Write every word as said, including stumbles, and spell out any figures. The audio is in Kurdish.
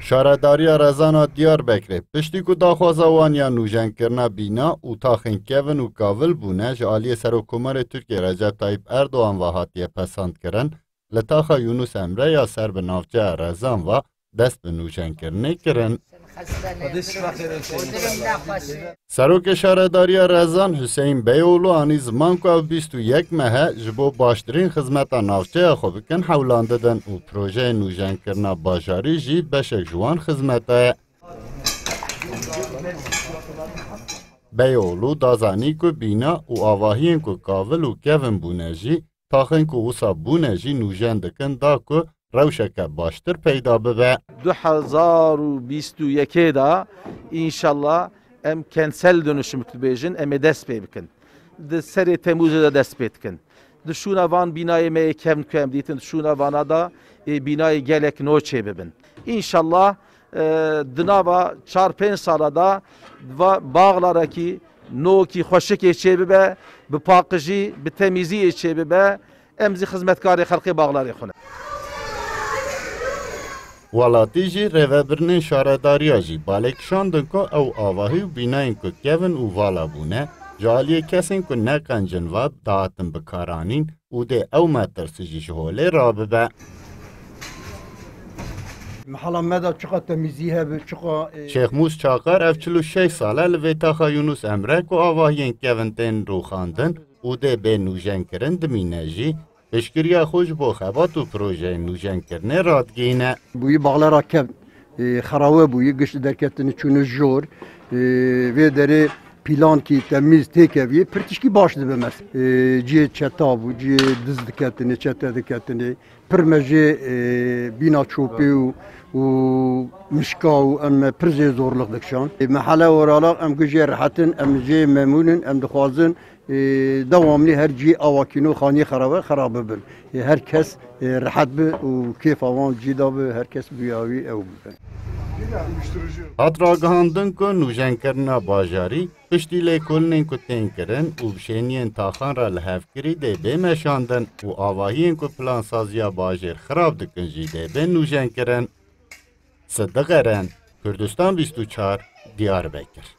Şaredariya Rezan a Diyarbekirê, piştî ku daxwaza wan ya nûjenkirina bîna û taxên kevin û kavil bûne, ji aliyê Serokkomarê Tirkiyê Recep Tayyip Erdogan ve hatiye pesandkirin, li taxa Yunus Emre ya ser bi navçeya Rezan ve dest bi nûjenkirinê kirin. Serokê Şaredariya Rezan Hüseyin Beyoğlu anî ziman ku ew bîst û yek meh e ji bo baştirîn xizmeta navçeya xwe bikin hewlan didin û projeyê nûjenkirina bajarî jî beşek ji wan xizmeta ye. Beyoğlu da zanî ku bîna û avahiyên ku kavil û kevin bûne jî taxên ku wisa bûne jî nûjen dikin da ku rewşeke baştir peyda bibe. Du hezar û bîst û yekê de înşallah em kentsel dönüşüm dibêjin, em ê dest pê bikin. Di serê Temmûzê de dest pê dikin. Di şûna van bînayê me yê kevn ku em dîtin, di şûna vana da ê bînayê gelek nû çê bibin. Înşallah, e, di nava çar pênc sala da va bağlarekî nokî xweşikê çê bibe, bi paqijî, bi temîziyê çê bibe. Em zî xizmetkarê xelkê bağlarê xwe ne. Welatî jî rêvebirinên şaredariya jî balê kişandin ku ew avahî û bînayên ku kevin û vala bûne, ji aliyê kesên ku neqencin ve dihatin bikaranîn û dê ew metirsî jî ji holê rabibe. Mehala me de çiqa temîzî hebe, çiqa, e, Şêxmûs Çakar ev çil û şeş sal e li vê taxa Yunus Emre ku avahiyên kevin tên rûxandin û dê bê nûjenkirin dimîne jî, piştgiriya xwe ji bo xebat û projeyên nûjenkirinê radigihîne. Bûyî baxlera kevn, e, xerawe bûyî, gişt derketini çûne jor, e, vê derê pîlankî temîz têkeviyê, pir tişkî baş dibe mes. E, cihê çeta bû, cihê diz diketine, çete diketine. Pir me jê, e, bîna çopê û, û mişka û em me pir jê zorlix dikişan. E, mehele orala em gu jê rehetin, em jê memnûn in, em dixwazin, e, dewamlî her cî awakîno xaniyê xerabe xerab bibin. E, her kes, e, rehet bi û kêfa wan cî de bi, her kes bûya wî ew bibe. Hat ragihandin ku nûjenkirina bajarî piştî lêkolînên ku tên kirin û bi şêniyên taxan re li hev kirî dê bê meşandin û avahiyên ku plansaziya bajêr xirab dikin jî dê bên nûjenkirin. Sidiq Eren, Kurdistan bîst û çar, Diyarbekir.